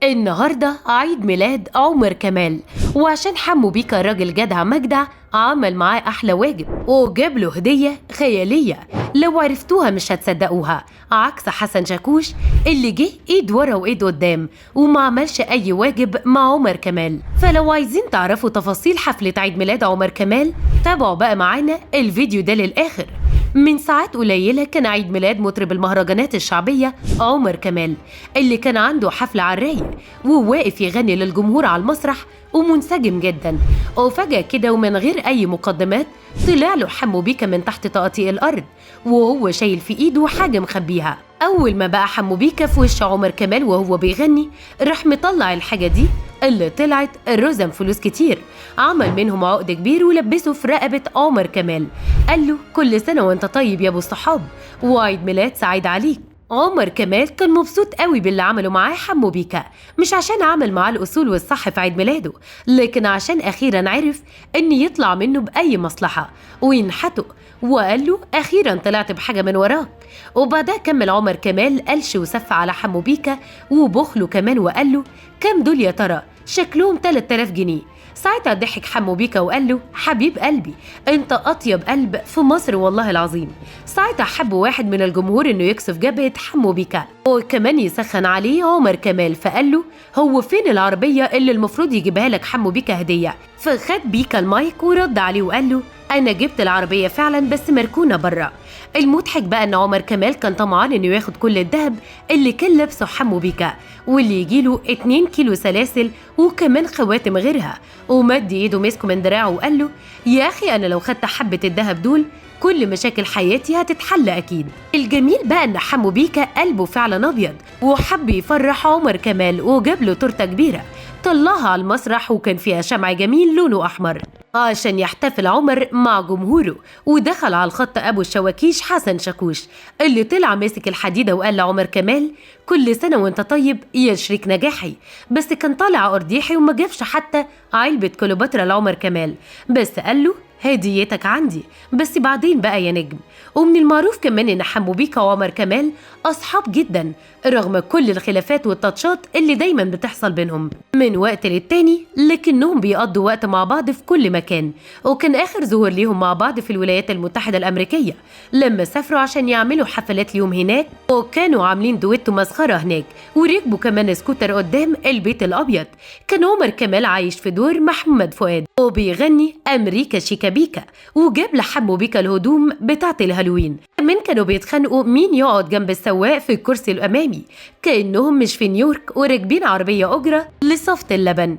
النهارده عيد ميلاد عمر كمال، وعشان حمو بيكا راجل جدع مجدع عمل معاه احلى واجب وجاب له هديه خيالية لو عرفتوها مش هتصدقوها، عكس حسن شاكوش اللي جه ايد ورا وايد قدام وما عملش اي واجب مع عمر كمال. فلو عايزين تعرفوا تفاصيل حفلة عيد ميلاد عمر كمال تابعوا بقى معانا الفيديو ده للاخر. من ساعات قليلة كان عيد ميلاد مطرب المهرجانات الشعبية عمر كمال، اللي كان عنده حفلة على الرايق وواقف يغني للجمهور على المسرح ومنسجم جدا، وفجأة كده ومن غير أي مقدمات طلع له حمو بيكا من تحت تقاطيع الأرض وهو شايل في إيده حاجة مخبيها. أول ما بقى حمو بيكا في وش عمر كمال وهو بيغني راح مطلع الحاجة دي اللي طلعت الرزم فلوس كتير، عمل منهم عقد كبير ولبسه في رقبة عمر كمال، قال له كل سنة وانت طيب يا ابو الصحاب وعيد ميلاد سعيد عليك. عمر كمال كان مبسوط قوي باللي عمله معاه حمو بيكا، مش عشان عمل معاه الأصول والصح في عيد ميلاده، لكن عشان أخيرا عرف إن يطلع منه بأي مصلحة وينحته، وقال له أخيرا طلعت بحاجة من وراك. وبعدها كمل عمر كمال قلش وسف على حمو بيكا وبخله كمان وقال له كام دول يا ترى؟ شكلهم 3000 جنيه. ساعتها ضحك حمو بيكا وقال له حبيب قلبي انت اطيب قلب في مصر والله العظيم. ساعتها حب واحد من الجمهور انه يكسف جبهة حمو بيكا وكمان يسخن عليه عمر كمال، فقال له هو فين العربية اللي المفروض يجيبها لك حمو بيكا هدية؟ فخد بيكا المايك ورد عليه وقال له انا جبت العربية فعلا بس مركونة بره. المضحك بقى ان عمر كمال كان طمعان انه ياخد كل الذهب اللي كان لابسه حمو بيكا واللي يجيله 2 كيلو سلاسل وكمان خواتم غيرها، ومد ايده مسكه من دراعه وقال له يا اخي انا لو خدت حبة الذهب دول كل مشاكل حياتي هتتحل اكيد. الجميل بقى ان حمو بيكا قلبه فعلا ابيض وحب يفرح عمر كمال وجاب له تورته كبيرة طلعها على المسرح وكان فيها شمع جميل لونه احمر عشان يحتفل عمر مع جمهوره. ودخل على الخط ابو الشواكيش حسن شاكوش اللي طلع ماسك الحديدة وقال لعمر كمال كل سنة وانت طيب يا شريك نجاحي، بس كان طالع قرديحي وما جابش حتى علبة كليوباترا لعمر كمال، بس قال له هديتك عندي بس بعدين بقى يا نجم. ومن المعروف كمان ان حمو بيكا وعمر كمال اصحاب جدا رغم كل الخلافات والتاتشات اللي دايما بتحصل بينهم من وقت للتاني، لكنهم بيقضوا وقت مع بعض في كل مكان. وكان اخر ظهور ليهم مع بعض في الولايات المتحدة الامريكية لما سافروا عشان يعملوا حفلات ليهم هناك، وكانوا عاملين دويتو مسخرة هناك وركبوا كمان سكوتر قدام البيت الابيض. كان عمر كمال عايش في دور محمد فؤاد وبيغني امريكا شيكا بيكا، وجاب لحمو بيكا الهدوم بتاعت الهالوين. كمان كانوا بيتخانقوا مين يقعد جنب السواق في الكرسي الامامي كانهم مش في نيويورك وراكبين عربية اجره لصفت اللبن.